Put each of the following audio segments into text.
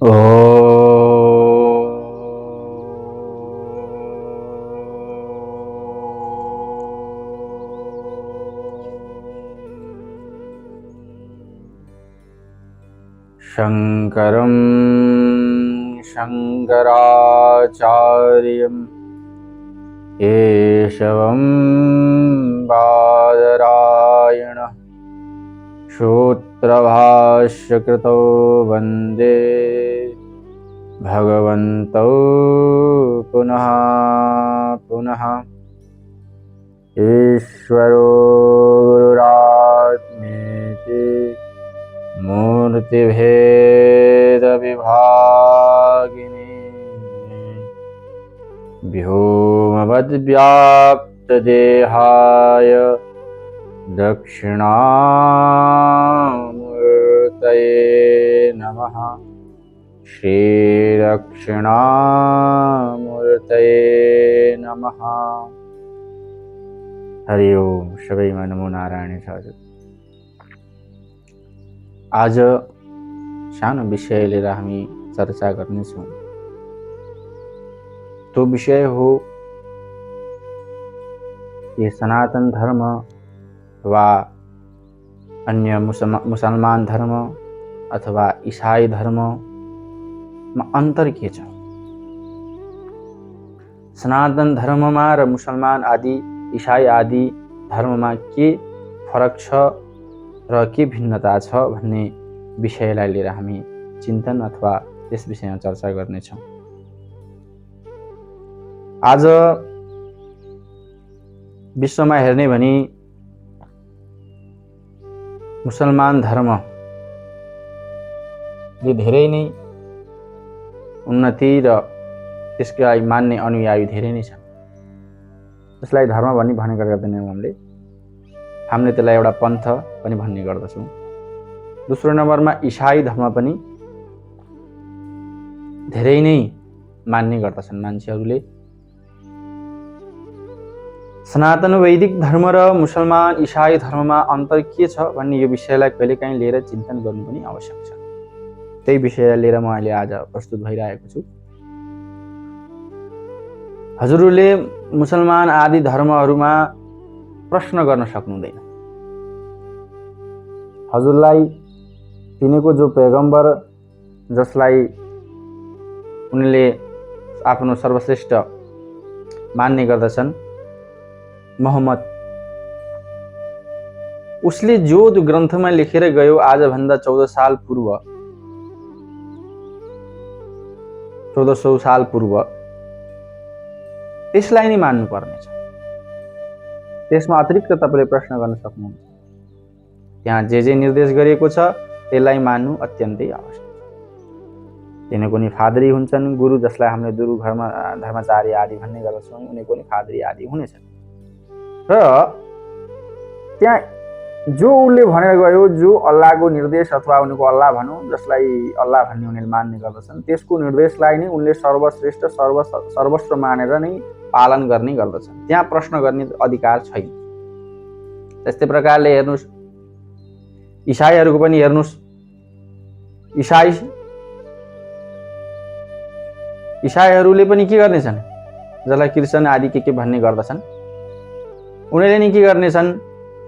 ओ शङ्करं शङ्कराचार्यं केशवं बादरायणः सूत्रभाष्यकृतौ वन्दे भगवन्तौ पुनः पुनः। ईश्वरो गुरुरात्मेति मूर्तिभेदविभागिने व्योमवद्व्याप्तदेहाय दक्षिणामूर्तये नमः। श्रीदक्षिणामूर्तये नमः। हरि ओम। सबैमा नमो नारायण छ। आज सानो विषय लिएर हामी चर्चा गर्नेछौँ। त्यो विषय हो कि सनातन धर्म वा अन्य मुसलमान धर्म अथवा ईसाई धर्ममा अन्तर के छ। सनातन धर्ममा र मुसलमान आदि ईसाई आदि धर्ममा के फरक छ र के भिन्नता छ भन्ने विषयलाई लिएर हामी चिन्तन अथवा त्यस विषयमा चर्चा गर्नेछौँ। आज विश्वमा हेर्ने भनी मुसलमान धर्मले धेरै नै उन्नति र त्यसलाई मान्ने अनुयायी धेरै नै छन्। त्यसलाई धर्म भनी भन्ने गर्दैनौँ हामीले त्यसलाई एउटा पन्थ पनि भन्ने गर्दछौँ। दोस्रो नम्बरमा ईसाई धर्म पनि धेरै नै मान्ने गर्दछन् मान्छेहरूले। सनातन वैदिक धर्म र मुसलमान ईसाई धर्ममा अन्तर के छ भन्ने यो विषयलाई कहिलेकाहीँ लिएर चिन्तन गर्नु पनि आवश्यक छ। त्यही विषयलाई लिएर म अहिले आज प्रस्तुत भइरहेको छु। हजुरहरूले मुसलमान आदि धर्महरूमा प्रश्न गर्न सक्नुहुँदैन। हजुरलाई तिनीको जो पैगम्बर जसलाई उनले आफ्नो सर्वश्रेष्ठ मान्ने गर्दछन् मोहम्मद, उसले जो ग्रन्थमा लेखेर गयो आजभन्दा 1400 साल पूर्व त्यसलाई नै मान्नु पर्नेछ। त्यसमा अतिरिक्त तपाईले प्रश्न गर्न सक्नुहुन्छ। त्यहाँ जे निर्देश गरिएको छ त्यसलाई मान्नु अत्यन्तै आवश्यक छ। तिनीको नि फादरी हुन्छन्, गुरु जसलाई हामीले गुरु धर्माचार्य आदि भन्ने गर्दछौँ, उनीको नि फादरी आदि हुनेछन्। र त्यहाँ जो उसले भनेर गयो, जो अल्लाहको निर्देश अथवा उनीको अल्लाह भनौँ, जसलाई अल्लाह भन्ने उनीले मान्ने गर्दछन्, त्यसको निर्देशलाई नै उनले सर्वश्रेष्ठ सर्वस्व मानेर नै पालन गर्ने गर्दछन्। त्यहाँ प्रश्न गर्ने अधिकार छैन। त्यस्तै प्रकारले हेर्नुस्, ईसाईहरूको पनि हेर्नुस्, ईसाईहरूले पनि के गर्नेछन्, जसलाई क्रिस्चियन आदि के भन्ने गर्दछन्, उनीहरूले नि के गर्नेछन्,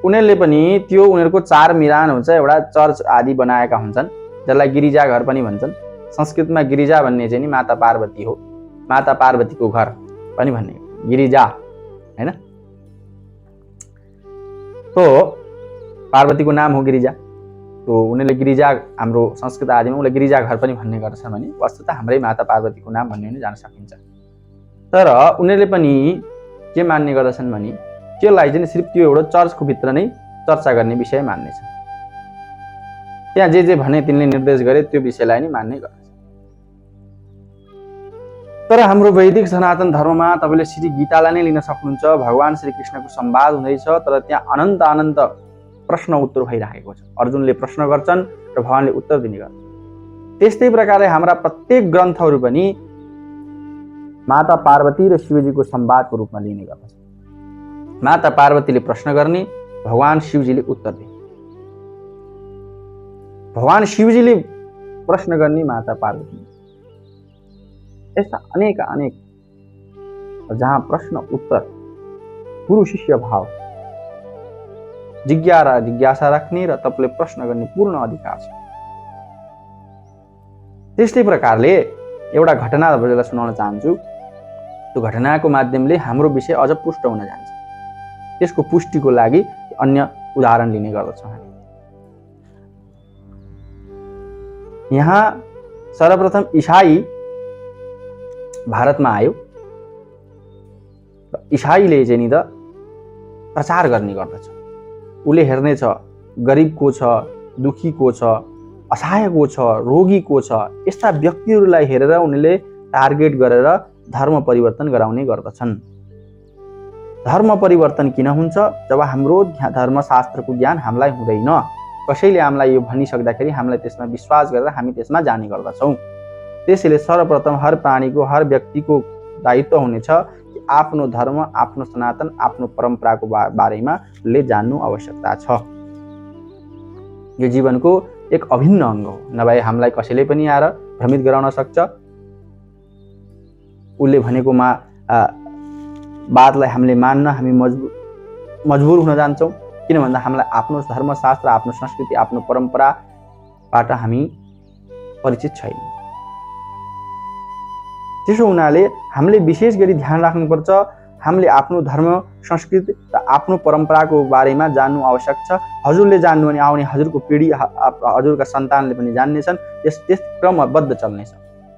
उनीहरूले पनि त्यो उनीहरूको चार मिरान हुन्छ, एउटा चर्च आदि बनाएका हुन्छन्, जसलाई गिरिजा घर पनि भन्छन्। संस्कृतमा गिरिजा भन्ने चाहिँ नि माता पार्वती हो, माता पार्वतीको घर पनि भन्ने गिरिजा हैन। तो पार्वतीको नाम हो गिरिजा। तो उनीहरूले गिरिजा, हाम्रो संस्कृत आदिमा उनले गिरिजा घर पनि भन्ने गर्छन् भने वस्तुतः हाम्रै माता पार्वतीको नाम भन्ने पनि जान सकिन्छ। तर उनीहरूले पनि के मान्ने गर्दछन् भने त्यसलाई चाहिँ सिर्फ त्यो एउटा चर्चको भित्र नै चर्चा गर्ने विषय मान्नेछ। त्यहाँ जे भने तिनले निर्देश गरे त्यो विषयलाई नै मान्ने गर्दछ। तर हाम्रो वैदिक सनातन धर्ममा तपाईले श्री गीतालाई नै लिन सक्नुहुन्छ। भगवान श्री कृष्णको संवाद हुँदैछ, तर त्यहाँ अनन्त प्रश्न उत्तर भइरहेको छ। अर्जुनले प्रश्न गर्छन् र भगवानले उत्तर दिने गर्छन्। त्यस्तै प्रकारले हाम्रा प्रत्येक ग्रन्थहरू पनि माता पार्वती र शिवजीको संवादको रूपमा लिने गर्दछ। माता पार्वतीले प्रश्न गर्ने, भगवान शिवजीले उत्तर दिने। भगवान शिवजीले प्रश्न गर्ने, माता पार्वती यस्ता अनेक अनेक जहाँ प्रश्न उत्तर गुरु शिष्य भाव जिज्ञासा राख्ने र तपाईँले प्रश्न गर्ने पूर्ण अधिकार छ। त्यस्तै प्रकारले एउटा घटना तपाईँलाई सुनाउन चाहन्छु। त्यो घटनाको माध्यमले हाम्रो विषय अझ पुष्ट हुन जान्छ। त्यसको पुष्टिको लागि अन्य उदाहरण लिने गर्दछौँ हामी। यहाँ सर्वप्रथम इसाई भारतमा आयो। इसाईले चाहिँ नि त प्रचार गर्ने गर्दछ। उसले हेर्नेछ गरिब को छ, दुखी को छ, असहाय को छ, रोगी को छ, यस्ता व्यक्तिहरूलाई हेरेर उनले टार्गेट गरेर धर्म परिवर्तन गराउने गर्दछन्। धर्म परिवर्तन किन हुन्छ? जब हाम्रो धर्मशास्त्रको ज्ञान हामीलाई हुँदैन, कसैले हामीलाई यो भनिसक्दाखेरि हामीलाई त्यसमा विश्वास गरेर हामी त्यसमा जाने गर्दछौँ। त्यसैले सर्वप्रथम हर प्राणीको, हर व्यक्तिको दायित्व हुनेछ कि आफ्नो धर्म, आफ्नो सनातन, आफ्नो परम्पराको बारेमा ले जान्नु आवश्यकता छ। यो जीवनको एक अभिन्न अङ्ग हो। नभए हामीलाई कसैले पनि आएर भ्रमित गराउन सक्छ। उसले भनेकोमा बातलाई हामीले मान्न हामी मजबुर हुन जान्छौँ। किन भन्दा हामीलाई आफ्नो धर्मशास्त्र, आफ्नो संस्कृति, आफ्नो परम्पराबाट हामी परिचित छैनौँ। त्यसो हुनाले हामीले विशेष गरी ध्यान राख्नुपर्छ। हामीले आफ्नो धर्म, संस्कृति र आफ्नो परम्पराको बारेमा जान्नु आवश्यक छ। हजुरले जान्नु भने आउने हजुरको पिँढी, हजुरका सन्तानले पनि जान्नेछन्। त्यस क्रमबद्ध चल्नेछ।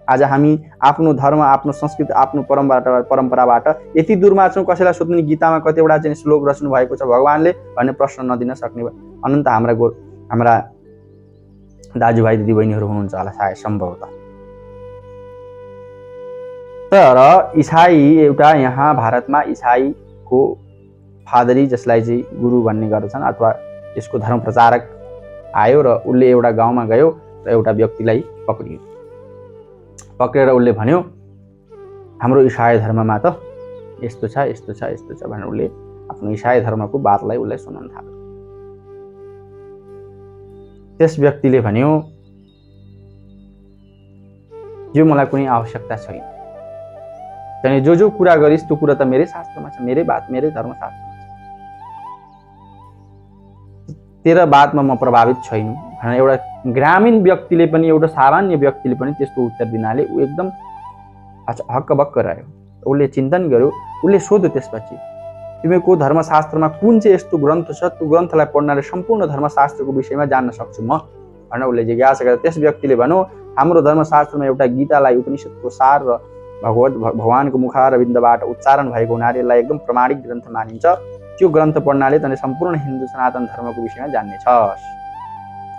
आज हामी आफ्नो धर्म, आफ्नो संस्कृति, आफ्नो परम्पराबाट यति दूरमा छौँ, कसैलाई सोध्नु गीतामा कतिवटा चाहिँ श्लोक रच्नु भएको छ भगवानले भन्ने प्रश्न नदिन सक्ने अनन्त हाम्रा दाजुभाइ दिदीबहिनीहरू हुनुहुन्छ होला सायद, सम्भवतः। तर इसाई एउटा यहाँ भारतमा इसाईको फादरी, जसलाई चाहिँ गुरु भन्ने गर्दछन् अथवा यसको धर्म प्रचारक आयो र उसले एउटा गाउँमा गयो र एउटा व्यक्तिलाई पक्रेर उसले भन्यो हाम्रो इसाई धर्ममा त यस्तो छ, यस्तो छ, यस्तो छ भनेर उसले आफ्नो इसाई धर्मको बातलाई उसलाई सुनाउन थाल्यो। त्यस व्यक्तिले भन्यो यो मलाई कुनै आवश्यकता छैन। तैँले जो कुरा गरिस् त्यो कुरा त मेरै शास्त्रमा छ, मेरै बात, मेरै धर्मशास्त्रमा छ। तेरा बातमा म प्रभावित छैन भनेर एउटा ग्रामीण व्यक्तिले पनि, एउटा सामान्य व्यक्तिले पनि त्यस्तो उत्तर दिनाले ऊ एकदम हक्कबक्क रह्यो। उसले चिन्तन गर्यो, उसले सोध्यो त्यसपछि तिमीको धर्मशास्त्रमा कुन चाहिँ यस्तो ग्रन्थ छ, त्यो ग्रन्थलाई पढ्नाले सम्पूर्ण धर्मशास्त्रको विषयमा जान्न सक्छु म भनेर उसले जिज्ञासा गर्यो। त्यस व्यक्तिले भन्यो हाम्रो धर्मशास्त्रमा एउटा गीतालाई उपनिषदको सार र भगवानको मुखारविन्दबाट उच्चारण भएको हुनाले यसलाई एकदम प्रमाणिक ग्रन्थ मानिन्छ। त्यो ग्रन्थ पढ्नाले तैँले सम्पूर्ण हिन्दू सनातन धर्मको विषयमा जान्नेछस्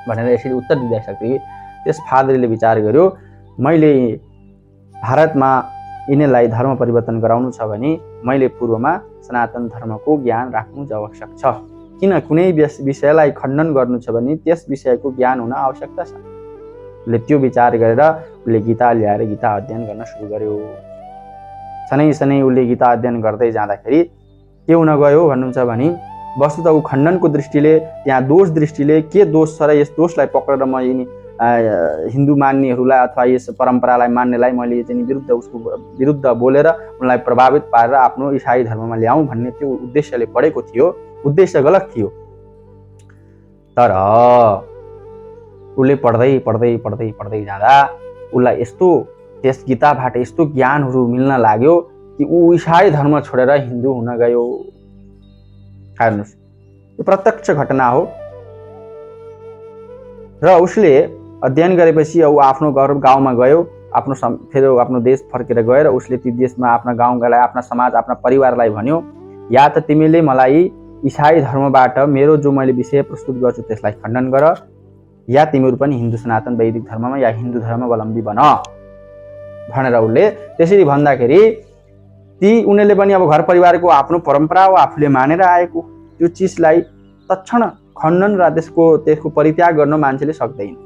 भनेर यसरी उत्तर दिँदाखेरि त्यस फादरले विचार गर्यो मैले भारतमा यिनीलाई धर्म परिवर्तन गराउनु छ भने मैले पूर्वमा सनातन धर्मको ज्ञान राख्नु आवश्यक छ। किन कुनै विषयलाई खण्डन गर्नु छ भने त्यस विषयको ज्ञान हुन आवश्यकता छ। उसले त्यो विचार गरेर उसले गीता ल्याएर गीता अध्ययन गर्न सुरु गर्यो। शनै उसले गीता अध्ययन गर्दै जाँदाखेरि के हुन गयो भन्नुहुन्छ भने वस्तुतः ऊ खण्डनको दृष्टिले, त्यहाँ दोष दृष्टिले के दोष छ र यस दोषलाई पक्रेर म यिनी हिन्दू मान्नेहरूलाई अथवा यस परम्परालाई मान्नेलाई मैले चाहिँ उसको विरुद्ध बोलेर उनलाई प्रभावित पारेर आफ्नो इसाई धर्ममा ल्याउँ भन्ने त्यो उद्देश्यले पढेको थियो। उद्देश्य गलत थियो। तर उसले पढ्दै जाँदा उसलाई यस्तो त्यस गीताबाट यस्तो ज्ञानहरू मिल्न लाग्यो कि ऊ इसाई धर्म छोडेर हिन्दू हुन गयो। हेर्नुहोस्, यो प्रत्यक्ष घटना हो। र उसले अध्ययन गरेपछि ऊ आफ्नो गाउँमा गयो, फेरि आफ्नो देश फर्केर गएर उसले ती देशमा आफ्ना गाउँलाई, आफ्ना समाज, आफ्ना परिवारलाई भन्यो या त तिमीले मलाई इसाई धर्मबाट मेरो जो मैले विषय प्रस्तुत गर्छु त्यसलाई खण्डन गर, या तिमीहरू पनि हिन्दू सनातन वैदिक धर्ममा या हिन्दू धर्मावलम्बी बन भनेर उसले त्यसरी भन्दाखेरि उनीहरूले पनि अब घर परिवारको आफ्नो परम्परा हो, आफूले मानेर आएको त्यो चिजलाई तत्क्षण खण्डन र त्यसको परित्याग गर्न मान्छेले सक्दैन।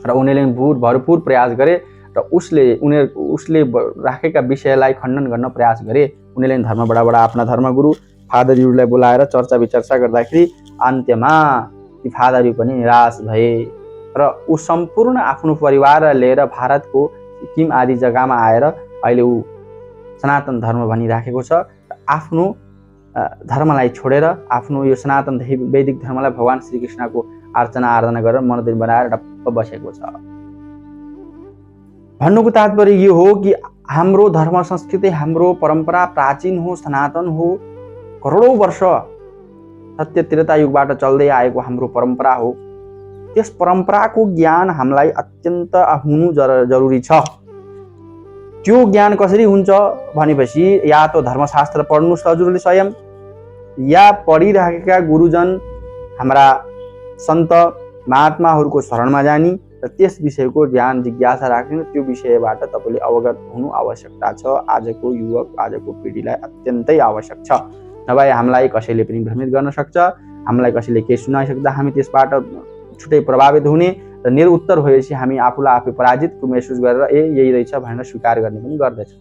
र उनीहरूले भरपूर प्रयास गरे र उसले राखेका विषयलाई खण्डन गर्न प्रयास गरे। उनीहरूले धर्मबाट आफ्ना धर्मगुरु फादरहरूलाई बोलाएर चर्चा विचर्चा गर्दाखेरि अन्त्यमा ती फादरहरू पनि निराश भए र ऊ सम्पूर्ण आफ्नो परिवार लिएर भारतको सिक्किम आदि जग्गामा आएर अहिले ऊ सनातन धर्म भनिराखेको छ। आफ्नो धर्मलाई छोडेर आफ्नो यो सनातन वैदिक धर्मलाई भगवान श्रीकृष्णको अर्चना आराधना गरेर मन्दिर बनाएर डप्प बसेको छ। भन्नुको तात्पर्य यो हो कि हाम्रो धर्म संस्कृति, हाम्रो परम्परा प्राचीन हो, सनातन हो, करोडौँ वर्ष सत्य त्रेता युगबाट चल्दै आएको हाम्रो परम्परा हो। त्यस परम्पराको ज्ञान हामीलाई अत्यन्त हुनु जरुरी छ। त्यो ज्ञान कसरी हुन्छ भनेपछि या त धर्मशास्त्र पढ्नुस् हजुरले स्वयं, या पढिरहेका गुरुजन हाम्रा सन्त महात्माहरूको शरणमा जानी र त्यस विषयको ज्ञान जिज्ञासा राख्नु, त्यो विषयबाट तपाईँले अवगत हुनु आवश्यकता छ। आजको युवक, आजको पिँढीलाई अत्यन्तै आवश्यक छ। नभए हामीलाई कसैले पनि भ्रमित गर्न सक्छ, हामीलाई कसैले केही सुनाइसक्दा हामी त्यसबाट छुट्टै प्रभावित हुने र निरुत्तर भएपछि हामी आफूलाई आफै पराजित महसुस गरेर यही रहेछ भनेर स्वीकार गर्ने पनि गर्दछौँ।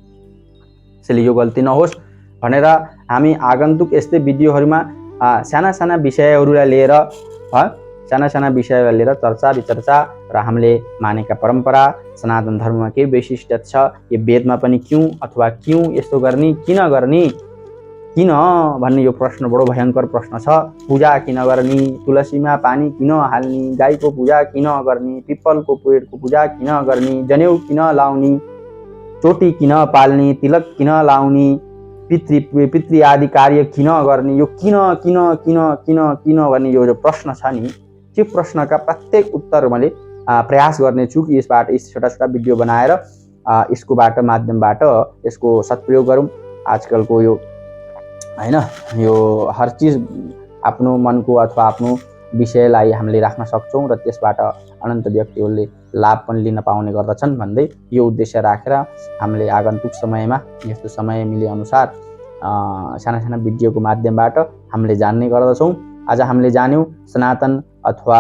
त्यसैले यो गल्ती नहोस् भनेर हामी आगन्तुक यस्तै भिडियोहरूमा साना साना विषयहरूलाई लिएर चर्चा विचर्चा र हामीले मानेका परम्परा, सनातन धर्ममा के वैशिष्ट्य छ, यो वेदमा पनि क्यों अथवा क्यों यस्तो गर्ने, किन भन्ने यो प्रश्न बडो भयङ्कर प्रश्न छ। पूजा किन गर्ने, तुलसीमा पानी किन हाल्ने, गाईको पूजा किन गर्ने, पिपलको पेडको पूजा किन गर्ने, जनेउ किन लाउने, चोटी किन पाल्ने, तिलक किन लाउने, पितृ आदि कार्य किन गर्ने, यो किन भन्ने यो जो प्रश्न छ नि, त्यो प्रश्नका प्रत्येक उत्तर मैले प्रयास गर्नेछु कि यसबाट छोटा छोटा भिडियो बनाएर यसको माध्यमबाट यसको सदप्रयोग गरौँ। आजकलको यो हैन, यो हर चिज आफ्नो मनको अथवा आफ्नो विषयलाई हामीले राख्न सक्छौँ र त्यसबाट अनन्त व्यक्तिहरूले लाभ पनि लिन पाउने गर्दछन् भन्दै यो उद्देश्य राखेर हामीले आगन्तुक समयमा यस्तो समय मिले अनुसार साना साना भिडियोको माध्यमबाट हामीले जान्ने गर्दछौँ। आज हामीले जान्यौँ सनातन अथवा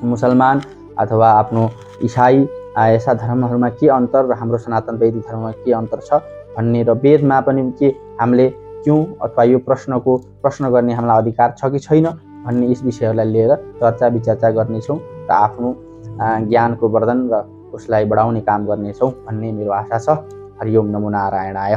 मुसलमान अथवा आफ्नो इसाई यस्ता धर्महरूमा के अन्तर र हाम्रो सनातन वैदिक धर्ममा के अन्तर छ भन्ने, र वेदमा पनि के हामीले क्यों अथवा यो प्रश्न गर्ने हामीलाई अधिकार छ कि छैन भन्ने यस विषयहरूलाई लिएर चर्चा विचर्चा गर्नेछौँ र आफ्नो ज्ञानको वर्धन र उसलाई बढाउने काम गर्नेछौँ भन्ने मेरो आशा छ। हरिओम नमो नारायणाय।